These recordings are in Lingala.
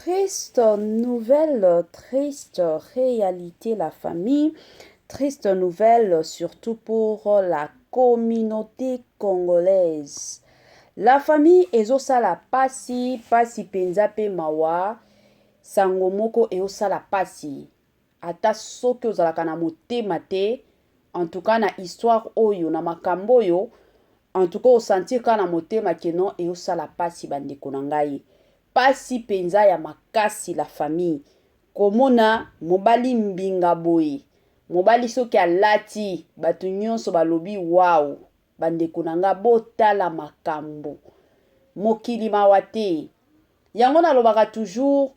Triste nouvelle, triste réalité, la famille. Triste nouvelle surtout pour la communauté congolaise. La famille ezosala pasi, pasi penza pe mawa. Sango moko eosala pasi. Ata soki ozalaka na motema te, en tout cas na histoire oyo, na makambo oyo, en tout cas osentir kaka na motema que non, eosala pasi bandeko na ngai. Pasi penza ya makasi la famille. Komona mobali mbinga boye, mobali soki alati bato nyonso balobi wow. Bandeko na nga botala makambo. Mokili mawa te. Yango nalobaka toujours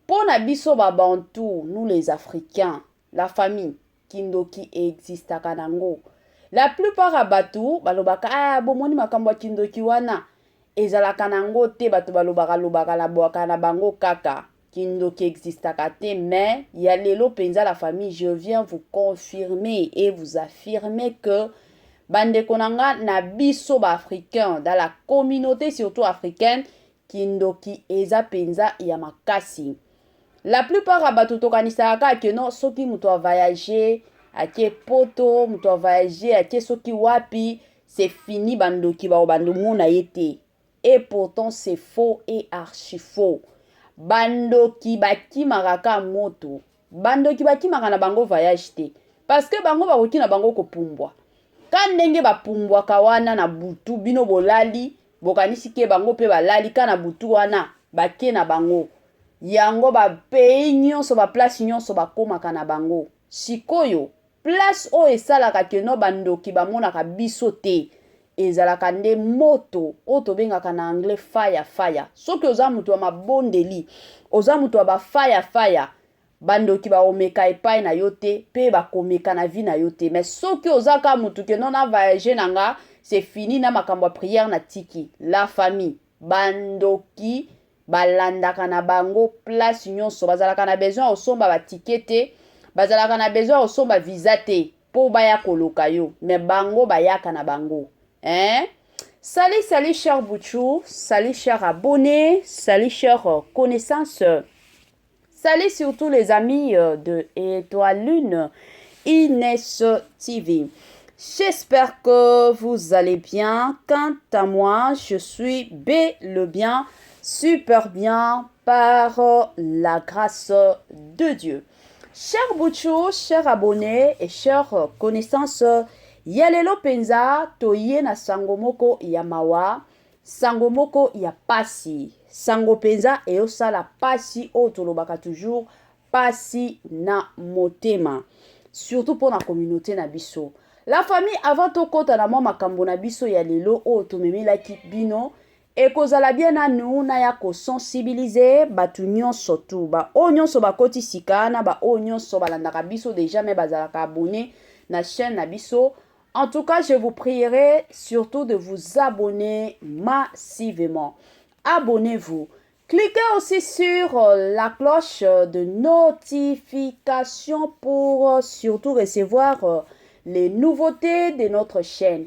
mpo na biso ba bantu, nous les africains, la famille, kindoki e existaka nango. La plupart ya bato balobaka ah bomoni makambo ya kindoki wana ezalaka nango te, bato balobaka lobaka na bwaka na bango kaka. Kindoki existaka te, mais ya lelo penza la famille, je viens vous confirmer et vous affirmer que bandeko na nga na biso ba africains, dans la communauté surtout africaine, kindoki eza penza ya makasi. La plupart ya bato tokanisaka kaka que non, soki moto a voyager ake poto, moto a voyager ake soki wapi, c'est fini, bandoki bao bandomona ye te. Et pourtant c'est faux et archi faux. Bandoki bakimaka ka moto. Bandoki bakimaka na bango voyage te. Parce que bango bakoki na bango kopumbwa. Ka ndenge bapumbwaka wana na butu, bino bolali, bokanisi ke bango pe balali ka na butu wana, bake na bango. Yango ba pays nyonso, ba place nyonso bakomaka na bango. Sikoyo, place oyo esalaka ke no bandoki bamonaka biso te, ezalaka nde moto oyo tobengaka na anglais fire fire. Soki oza moto ya mabondeli, oza moto ya ba fire fire, bandoki bakomeka epai na yo te pe bakomeka na vie na yo te. Mais soki oza ka moto ke non na voyager na nga, c'est fini na makambo ya prière na tiki. La famille, bandoki balandaka na bango place nyonso, bazalaka na besoin ya kosomba ba ticket te, bazalaka na besoin ya kosomba visa te po baya koloka yo, mais bango bayaka na bango. Hein? Salut, salut cher Bouchou, salut cher abonné, salut cher connaissance. Salut surtout les amis de Étoile Lune Inès TV. J'espère que vous allez bien. Quant à moi, je suis bel et bien, super bien par la grâce de Dieu. Cher Bouchou, cher abonné et chère connaissance, ya lelo penza toye na sango moko ya mawa, sango moko ya pasi, sango penza eyosala pasi oyo tolobaka toujours pasi na motema, surtout pona communauté na biso. La famille, avant tokota na mwa makambo na biso ya lelo oyo tomemelaki bino, ekozala bien nanu naya kosensibiliser bato nyonso tu, ba oyo nyonso bakoti sika na ba oyo nyonso balandaka biso déjà mais bazalaka abonné na chaîne na biso. En tout cas, je vous prierai surtout de vous abonner massivement. Abonnez-vous. Cliquez aussi sur la cloche de notification pour surtout recevoir les nouveautés de notre chaîne.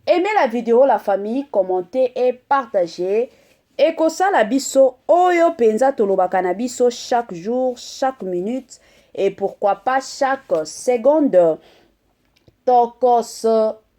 Aimez la vidéo, la famille, commentez et partagez. Ekosala biso oyo penza tolobaka na biso chaque jour, chaque minute et pourquoi pas chaque seconde. Tokos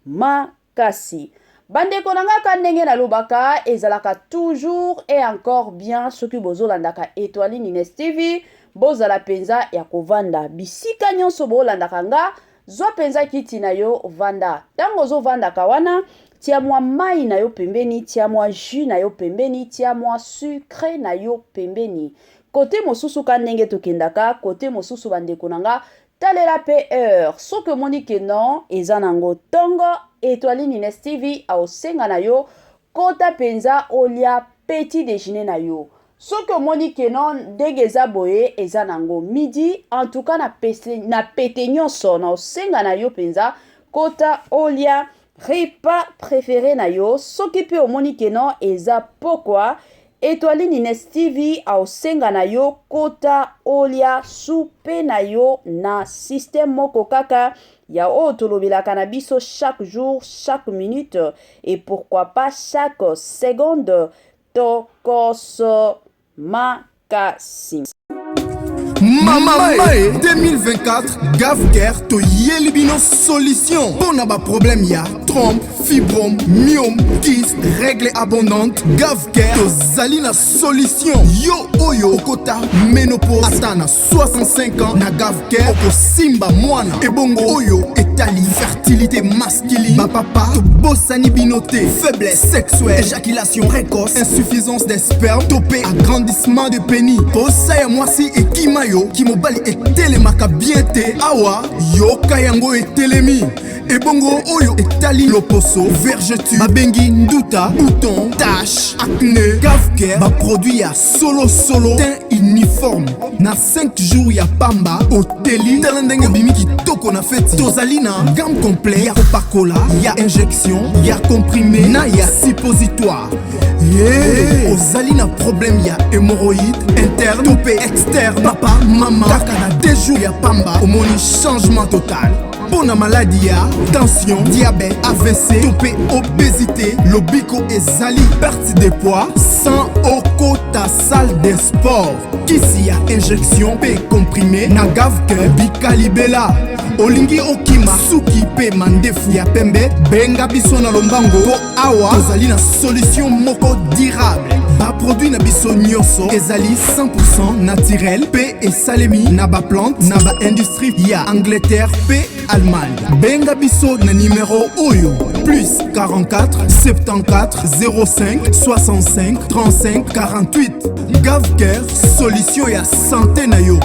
makasi. Bandeko na nga, ka ndenge nalobaka ezalaka toujours et encore bien soki bozolandaka Étoile Ines TV, bozala penza ya kovanda bisika nyonso bolandaka nga. Zwa penza kiti na yo, vanda. Tango ozovandaka wana, tia mwa mai na yo pembeni, tia mwa jus na yo pembeni, tia mwa sucre na yo pembeni. Kote mosusu ka ndenge tokendaka, kote mosusu bandeko na nga, talela pe heure. Soki omoni ke non, eza nango tongo, Étoile Ines TV aosenga na yo kota penza olia petit déjeuner na yo. Soki omoni ke non, ndenge eza boye, eza nango midi, en tout cas na pese, na pete nyonso na osenga na yo penza kota olia repas préféré na yo. Soki pe omoni ke non, eza pokwa, Étoile Ines TV aosenga na yo kota olia soupe na yo na système moko kaka ya oyo tolobelaka na biso chaque jour, chaque minute et pourquoi pas chaque seconde. Tokos makasi. Kasi. Mama e 2024 Gavcare toyeli bino solution mpo na baproblème ya trompe, fibrome, myome, kyste, règle abondante. Gavcare tozali na solution. Yo oyo okota ménopause ata na 65 ans, na Gavcare okosimba mwana. Ebongo oyo etali fertilité masculine, bapapa tobosani bino te. Faiblesse sexuelle, éjaculation précoce, insuffisance des sperme to mpe agrandissement de pénis, posa ya mwasi ekima yo, kimobali etelemaka bien te, awa yoka yango etelemi. Ebongo oyo etali loposo, vergeture babengi nduta, bouton, tache, acné, Gavcare baproduit ya solosolo, teint uniforme na 5 jours ya pamba oteli. Tala ndenge obimi kitoko na feti. Tozali na gamme complet ya kopakola, ya injection, ya comprimé na ya suppositoire. Ye ozali na problème ya hémorroïde interne to mpe externe, papa, mama, kaka na 2 jours ya pamba omoni changement total. Mpo na maladi ya tension, diabète, AVC to mpe obésité, lobiko ezali, perte de poids sans okota salle de sport. Kisi ya injection mpe comprimé na Gavcare bikalibela. Olingi okima suki mpe mandefu ya pembe, benga biso na lombango mpo awa tozali na solution moko durable. Baproduit na biso nyonso ezali 100 naturel mpe esalemi na baplante na baindustrie ya Angleterre mpe Allemagne. Benga biso na nimero oyo: plus 44 74 05 65 35 48. Gavcare, solution ya santé na yo.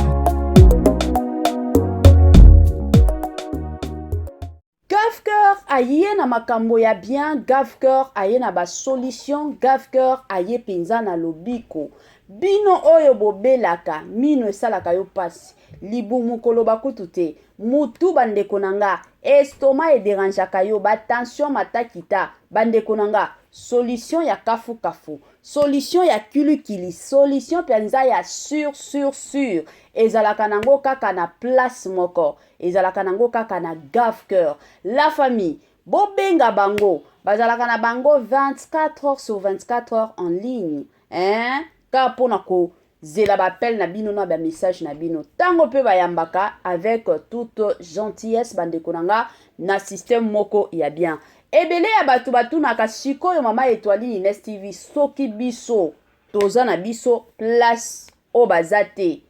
Gavcare aye na makambo ya bien, Gavcare aye na basolution, Gavcare aye mpenza na lobiko. Bino oyo bobelaka mino esalaka yo mpasi, libumu koloba kutu te, mutu, bandeko na nga, estomac ederangeaka yo, batension matakita, bandeko na nga, solution ya kafukafu, solution ya kilikili, solution mpenza ya sur sur sur ezalaka nango kaka na place moko, ezalaka nango kaka na Gavcare. La famille, bobenga bango, bazalaka na bango 24 heures sur 24 heures en ligne, hein? Kaka mpona kozela baappel na bino na bamessage na bino. Ntango mpe bayambaka avec toute gentillesse, bandeko na nga, na système moko ya bien. Ebele ya bato batunaka sikoyo: "Mama Etoiline Ines TV, soki biso toza na biso place oyo baza te,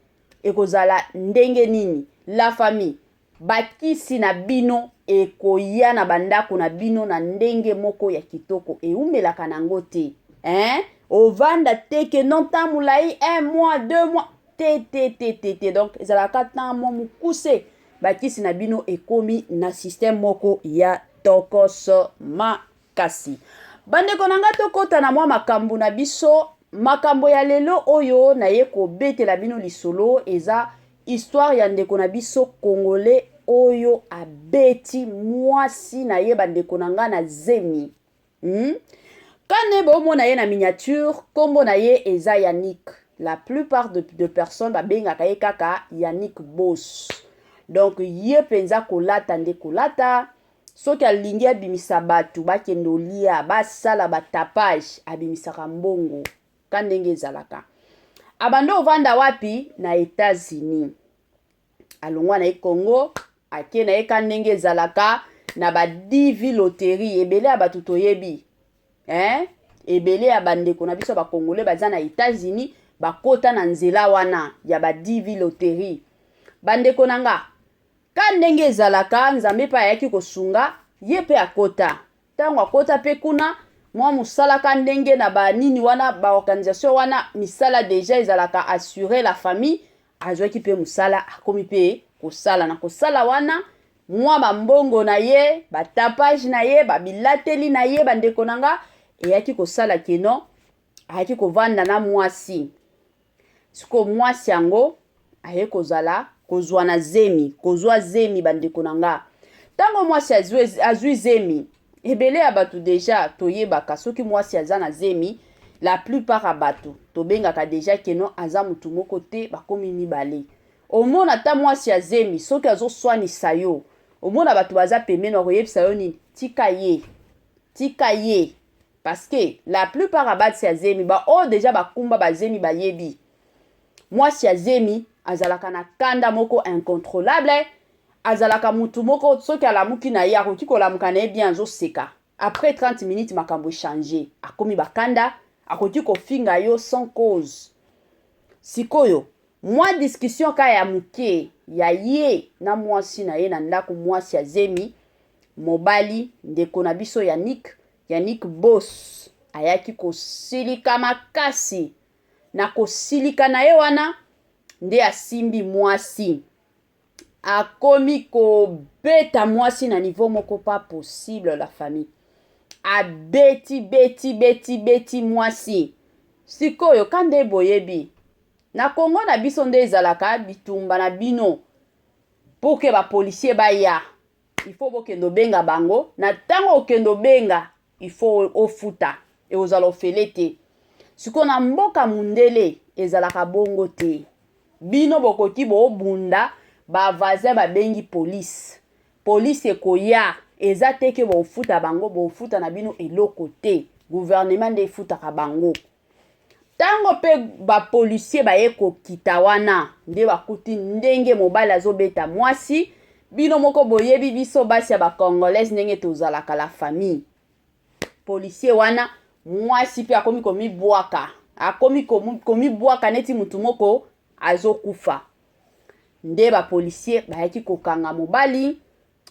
ekozala ndenge nini?" La famille, bakisi na bino ekoya na bandako na bino na ndenge moko ya kitoko, eumelaka nango te, hein? Ovanda te ke non, temps molai, un mois, 2 mois, te te te te te. Donc ezalaka temps mwa mokuse, bakisi na bino ekomi na système moko ya tokoso makasi. Bandeko na nga, tokɔta na mwa makambo na biso. Makambo ya lelo oyo naye kobetela bino lisolo eza histoire ya ndeko na biso congolais oyo abeti mwasi na ye, bandeko na nga, na zemi, Kane bomona ye na miniature, nkombo na ye eza Yannick. La plupart de personnes babengaka ye kaka Yannick Bos. Donc ye mpenza kolata nde kolata, soki alingi abimisa bato bakende olia, basala batapage, abimisaka mbongo ka ndenge ezalaka. Abanda ovanda wapi? Na États-Unis. Alongwa na ye Congo, ake na ye ka ndenge ezalaka na baDV loterie. Ebele ya bato toyebi, hein? Ebele ya bandeko na biso bakongole baza na États-Unis bakota na nzela wana ya baDV loterie. Bandeko na nga, ka ndenge ezalaka, Nzambe mpe ayaki kosunga ye mpe akota. Ntango akota mpe kuna, mwa mosala ka ndenge na banini wana, baorganisation wana, misala déjà ezalaka assurer. La famille, azwaki mpe mosala, akomi mpe kosala. Na kosala wana, mwa bambongo na ye, batapage na ye, babilateli na ye, bandeko na nga, eyaki kosala keno ayaki kovanda na mwasi. Sikoyo mwasi yango aye kozala kozwa na zemi, kozwa zemi. Bandeko na nga, ntango mwasi azwi zemi, ebele ya bato déjà toyebaka, soki mwasi aza na zemi, la plupart ya bato tobengaka déjà keno aza motu moko te, bakomi mibale. Omona ata mwasi ya zemi, soki azoswanisa yo, omona bato baza pembeni bakoyebisa yo nini? "Tika ye, tika ye." Parce que la plupart ya basi ya zemi, baoyo déjà bakumba bazemi, bayebi. Mwasi ya zemi azalaka na kanda moko incontrolable, azalaka mutu moko soki alamuki na ye, akoki kolamuka na ye bien, azoseka, après 30 minutes makambo echange, akomi bakanda, akoki kofinga yo sans cause. Sikoyo mwa discussion ka ya moke ya ye na mwasi na ye na ndako, mwasi ya zemi, mobali ndeko na biso Yannick, Yannick Boss, ayaki kosilika makasi. Na kosilika na ye wana nde asimbi mwasi, akomi kobeta mwasi na niveau moko pas possible, la famille. Abeti, beti, beti, beti mwasi. Sikoyo ka nde boyebi na Kongo na biso nde ezalaka bitumba na bino, pour que bapolicier baya, il faut bokende obenga bango. Na ntango okende obenga, il faut ofuta, ekozala ofele te. Sikoyo na mboka mundele ezalaka bongo te. Bino bokoki boobunda, bavoisin babengi police, police ekoya, eza te ke bofuta bango, bofuta na bino eloko te, gouvernement nde efutaka bango. Ntango mpe bapolicier baye kokita wana, nde bakuti ndenge mobali azobeta mwasi. Bino moko boyebi biso basi ya bacongolaise ndenge tozalaka, la famille. Policier wana, mwasi mpe akomi komibwaka, akomi komibwaka neti mutu moko azokufa. Nde bapolicier bayaki kokanga mobali,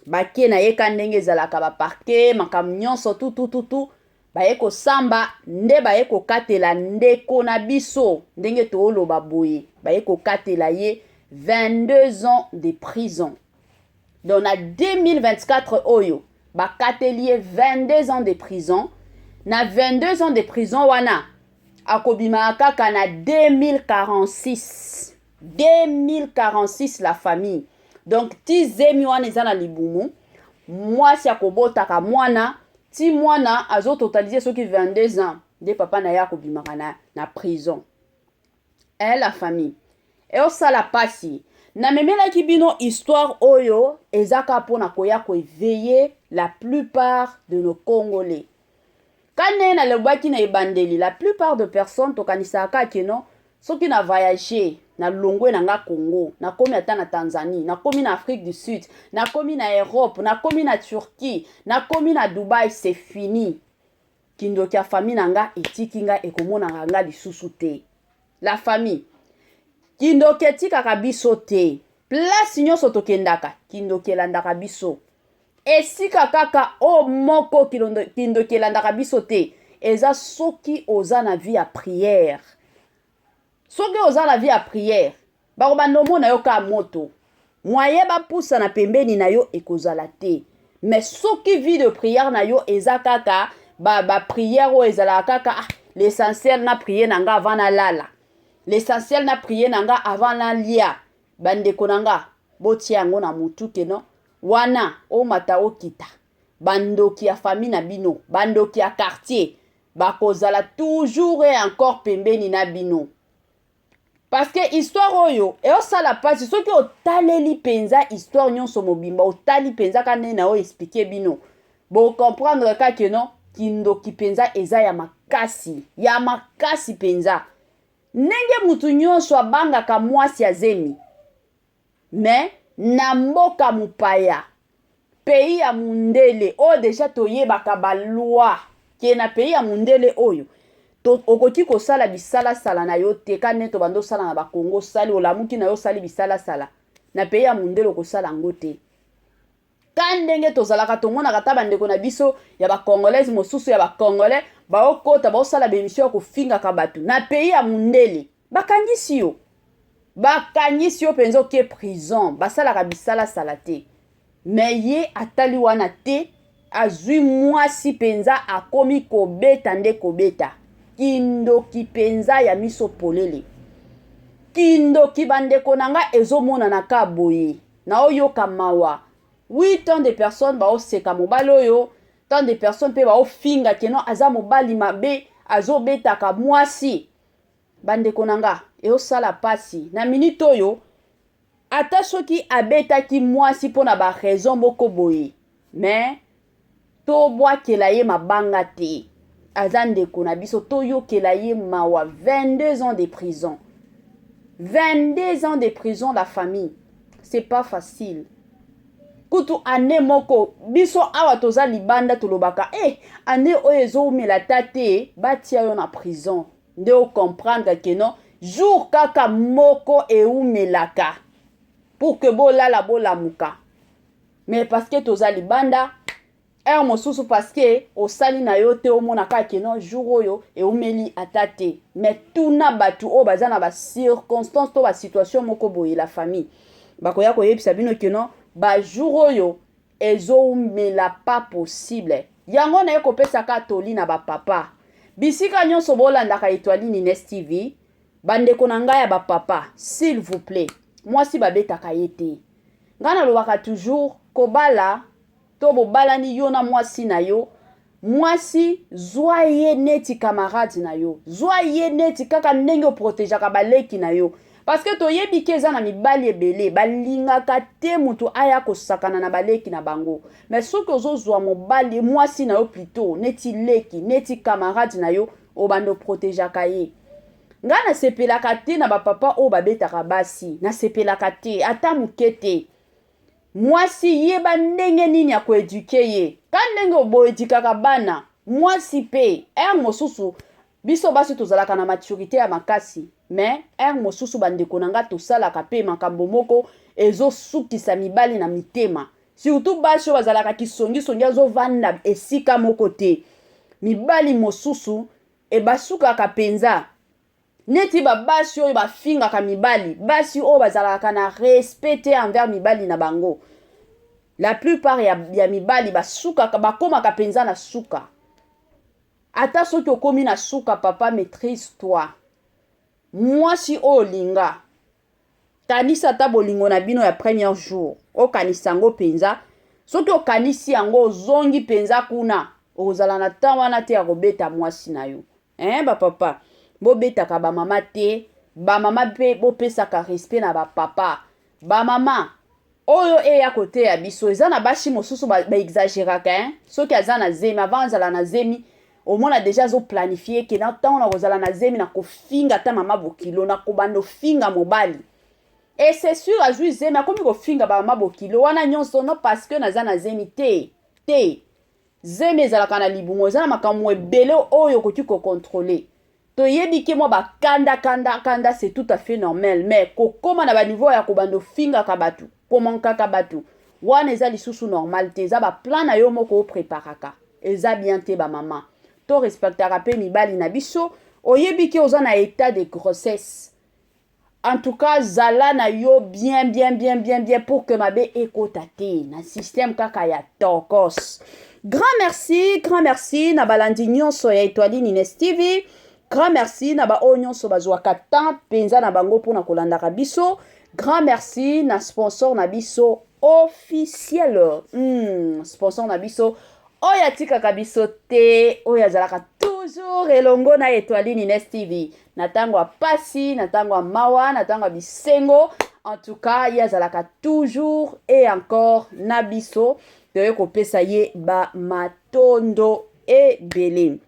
bake na ye ka ndenge ezalaka, baparquet, makambo nyonso tutututu, baye kosamba. Nde baye kokatela ndeko na biso, ndenge tooloba boye, baye kokatela ye 22 ans de prison. Donc na 2024 oyo bakateli ye 22 ans de prison. Na 22 ans de prison wana, akobimaka kaka na 2046, 2046, la famille. Donc ti zemi wana eza na libumu, mwasi akobotaka mwana, ti mwana azototalize soki 22 ans, nde papa na ye akobimaka na prison. La famille, eosala mpasi. Namemelaki bino histoire oyo eza kaka mpona koya koéveiller la plupart de nos Congolais. Ka ndenge nalobaki na ebandeli, la plupart de personnes tokanisaka kaka que non, soki na voyage, nalongwe na nga Congo, nakomi ata na Tanzanie, nakomi na Afrique du Sud, nakomi na Europe, nakomi na Turquie, nakomi na Dubai, c'est fini, kindoki ya famille na nga etiki nga, ekomonaka nga lisusu te. La famille, kindoki etikaka biso te. Place nyonso tokendaka, kindoki elandaka biso. Esika kaka o moko kindoki elandaka biso te, eza soki oza na vie ya prière. Soki oza na vie ya prière, bakobanda omona yo kaka moto, moye bapusana pembeni na yo ekozala te. Mais soki vie de prière na yo eza kaka baprière ba oyo ezalaka kaka, ah, l'essentiel na prier na nga avant nalala, l'essentiel na prier na nga avant nalia, bandeko na nga, botia yango na mutu que non, wana omata okita, bandoki ya famille na bino, bandoki ya quartier bakozala toujours et encore pembeni na bino. Parce que histoire oyo eosala mpasi. Soki otaleli mpenza histoire nyonso mobimba, otali mpenza ka ndenge na oyo expliquer bino, bocomprendre kaka non, kindoki mpenza eza ya makasi, ya makasi mpenza. Ndenge mutu nyonso abangaka mwasi ya zemi, mais na mboka mopaya, pays ya mundele oyo déjà toyebaka baloi que na pays ya mundele oyo okoki kosala bisalasala na yo te. Ka nde tobanda osala na Bakongo, osali, olamuki na yo, osali bisalasala. Na pays ya mundele okosala yango te. Ka ndenge tozalaka, tomonaka ata bandeko na biso ya bacongolaise mosusu, ya bacongolais, baokota baosala baémission ya kofingaka bato. Na pays ya mundele bakangisi yo, bakangisi yo mpenza, oke prison. Basalaka bisalasala te. Mais ye atali wana te, azwi mwasi mpenza, akomi kobeta nde kobeta. Kindoki mpenza ya miso polele, kindoki, bandeko na nga, ezomonana ka boye. Naoyoka mawa. Oui, tant de personnes baoseka mobali oyo, tant de personnes mpe baofinga que non, aza mobali mabe, azobetaka mwasi. Bandeko na nga, eosala mpasi na minute oyo. Ata soki abetaki mwasi mpo na baraison moko boye, mais tobwakela ye mabanga te, aza ndeko na biso, toyokela ye mawa. 22 ans de prison. 22 ans de prison, la famille, c'est pas facile. Kutu année moko, biso awa toza libanda tolobaka eh, année oyo ezowumela ta te, batia yo na prison nde ocomprendre que non, jour kaka moko ewumelaka pour que bolala bolamuka. Mais parce que toza libanda, heure mosusu parce que osali na yo te, omona kaka que non, jour oyo eumeli ata te. Mais tuna bato oyo baza na bacirconstance to basituation moko boye, la famille, bakoya koyebisa bino que non, bajour oyo ezoumela pas possible. Yango naye kopesaka toli na bapapa bisika nyonso bolandaka Etoile Ines TV. Bandeko na ngai ya bapapa, s'il vous plaît, mwasi babetaka ye te. Ngai nalobaka toujours, kobala to bobalani, yo na mwasi na yo, mwasi zwa ye neti camarade na yo, zwa ye neti kaka ndenge oprotegeaka baleki na yo, parce que toyebi ke eza na mibali ebele balingaka te moto aya kosakana na baleki na bango. Mais soki ozozwa mobali, mwasi na yo plutôt neti leki, neti camarade na yo, obanda oprotegeaka ye. Ngai nasepelaka te na bapapa oyo babetaka basi, nasepelaka te ata moke te. Mwasi, yeba ndenge nini ya koéduquer ye, ka ndenge oboéduquaka bana. Mwasi mpe, heure mosusu biso basi tozalaka na maturité ya makasi, mais heure mosusu, bandeko na nga, tosalaka mpe makambo moko ezosukisa mibali na mitema, surtout basi oyo bazalaka kisongisongi, azovanda esika moko te. Mibali mosusu ebasukaka mpenza neti babasi oyo bafingaka mibali, basi oyo bazalaka na respect te envers mibali na bango. La plupart ya mibali basukaka, bakomaka mpenza na suka. Ata soki okomi na suka, papa, maîtrise toi. Mwasi oyo olinga, kanisa ata bolingo na bino ya premier jour, okanisa yango mpenza. Soki okanisi yango, ozongi mpenza kuna, okozala na temps wana te ya kobeta mwasi na yo. Hein, bapapa, bobetaka bamama te. Bamama mpe, bopesaka respect na bapapa. Bamama oyo eya koteya biso, eza na basi mosusu baexagéraka ba, soki aza na zemi, avant azala na zemi, omona déjà azoplanifier que na ntango na kozala na zemi, na kofinga ata mama bokilo, na kobanda ofinga mobali. Et c'est sûr, azwi zemi, akomi kofinga bamama bokilo wana nyonso. Non, parce que naza na zemi te te. Zemi ezalaka na libumu, eza na makambo ebele oyo okoki kocontrôler. Toyebi ke mwa bakanda kanda kanda, c'est tout à fait normal, mais kokóma na baniveau ya kobanda ofingaka bato, komankaka bato wana, eza lisusu normal te. Eza baplan na yo moko opreparaka, eza bien te. Bamama, to respectaka mpe mibali na biso. Oyebi ke oza na état de grossesse, en tout cas zala na yo bien bien bien bien bien pour que mabe ekota te na système kaka ya tokos. Grand merci, grand merci na balandi nyonso ya Etoile Ines TV. Grand merci na baoyo nyonso bazwaka temps mpenza na bango mpona kolandaka biso. Grand merci na sponsor na biso officiel, sponsor na biso oyo atikaka biso te, oyo azalaka toujours elongo na Etoile Ines TV na ntango ya pasi, na ntango ya mawa, na ntango ya bisengo. En tout cas, ye azalaka toujours et encore na biso. Toye kopesa ye bamatondo ebele.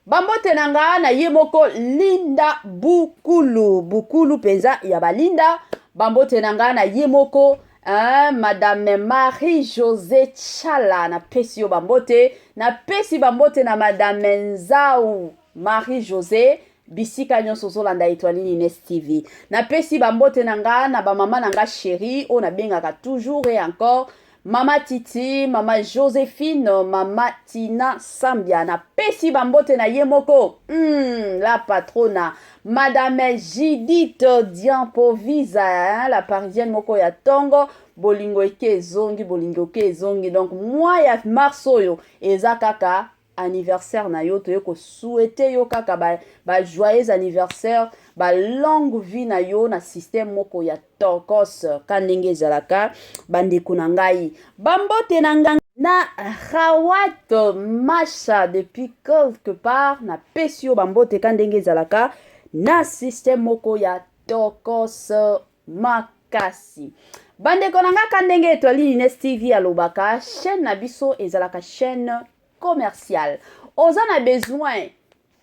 Bambote na nga na ye moko Linda Bukulu, Bukulu mpenza ya balinda. Bambote na nga na ye moko, hein, Madame Marie José Chala, napesi yo bambote. Napesi bambote na Madame Nzau Marie José, bisika nyonso ozolanda Etoile Ines TV. Napesi bambote na nga na bamama na nga chéri oyo nabengaka toujours et encore, Mama Titi, Mama Joséphine, Mama Tina Sambia. Napesi bambote na ye moko, la patrona, Madame Judith Diampovisa, hein, la Parisienne moko ya ntongo. Bolingo eke ezongi, bolingo eke ezongi. Donc mois ya mars oyo eza kaka anniversaire na yo. Toye kosouhaiter yo kaka ba joyeux anniversaire, ba longue vie na yo na système moko ya tokos, ka ndenge ezalaka. Bandeko na ngai, bambote na ngai na Rawat Masha depuis quelque part, napesi yo bambote ka ndenge ezalaka na système moko ya tokos makasi. Bandeko na ngai, ka ndenge Etoile Ines TV alobaka, chaîne na biso ezalaka chaîne commerciale. Oza na besoin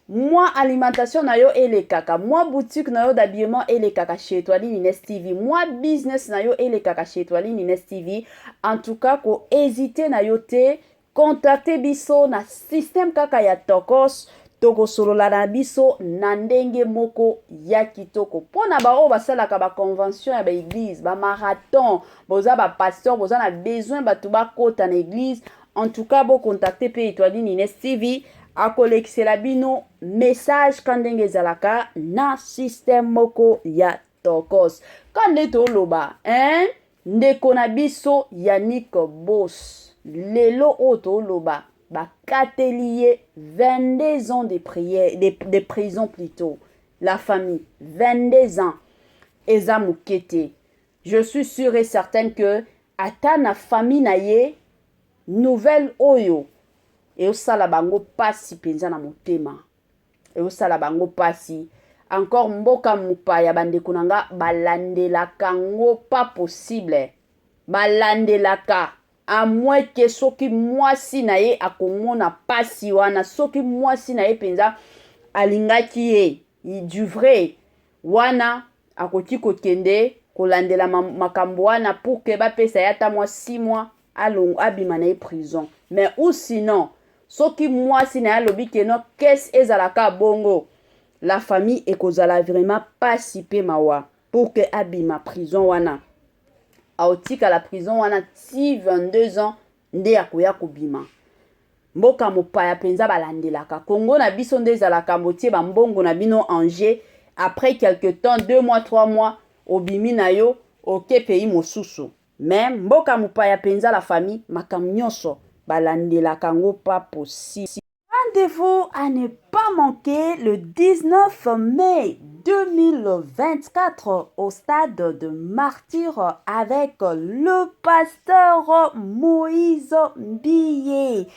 Mwa alimentation na yo elekaka, mwa boutique na yo d'habillement elekaka chez Etoiline Ines TV, mwa business na yo elekaka chez Etoiline Ines TV. En tout cas, ko hésiter na yo te, contacter biso na système kaka ya Tokos, tokosolola na biso na ndenge moko ya kitoko. Mpo na baoyo basalaka baconvention ya baeglise, bamarathon, boza bapasteur, boza na besoin bato bakota na église, en tout cas bocontacte mpe Etoiline Ines TV, akolekisela bino message ka ndenge ezalaka na système moko ya Tokos. Ka nde toloba, hein? Ndeko na biso Yannick Bos, lelo oyo toloba, bakateli ye 22 ans de prière, de prison plutôt. La famille, 22 ans eza moke te. Je suis sûre et certaine que ata na famille na ye, nouvelle oyo eosala bango pasi mpenza na motema, eosala bango pasi encore. Mboka mopaya, bandeko na nga, balandelaka yango pas possible, balandelaka à moins que soki mwasi na ye akomona pasi wana, soki mwasi na ye mpenza alingaki ye du vrai wana, akoki kokende kolandela makambo wana pour que bapesa ye ata mwa 6 mois, alongo, abima na ye prison. Mais ou sinon, soki mwasi na ye alobi que non, kese ezalaka bongo, la famille, ekozala vraiment pasi mpe mawa pour que abima prison wana. Aotikala prison wana ti 22 ans nde akoya kobima. Mboka mopaya mpenza balandelaka. Kongo na biso nde ezalaka botie bambongo na bino en jeu, après quelque temps, 2 mois, 3 mois, obimi na yo, oke pays mosusu. Mais mboka mopaya mpenza, la famille, makambo nyonso balandelaka yango pas possible. Rendez-vous à ne pas manquer le 19 mai 2024 au stade de Martyr avec le pasteur Moïse Mbiye.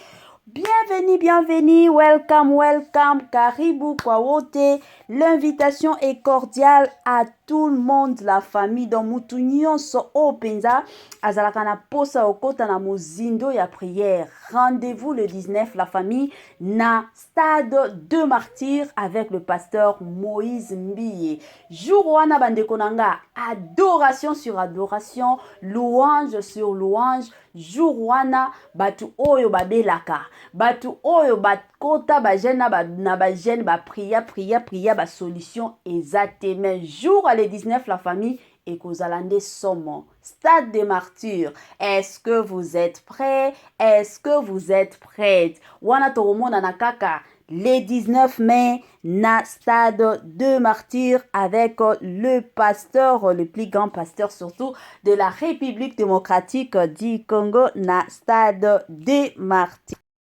Bienvenue, bienvenue, welcome, welcome, karibu kwa wote. L'invitation est cordiale à tout le monde, la famille. Donc mutu nyonso oyo mpenza azalaka na posa okota na mozindo ya prière. Rendez-vous le 19, la famille, na stade de Martyr avec le pasteur Moïse Mbiye. Jour wana, bandeko na nga, adoration sur adoration, louange sur louange. Jour wana, bato oyo babelaka, bato oyo bakota bajeûne na bajeûne, baprier, prier, prier, basolution eza te, mais jour le 19, la famille, ekozala nde somo. Stade de Martyr, est-ce que vous êtes prêts? Est-ce que vous êtes prête? Wana tokomonana kaka le 19 mai na stade de Martyr avec le pasteur, le plus grand pasteur surtout de la République démocratique du Congo, na stade de Martyr.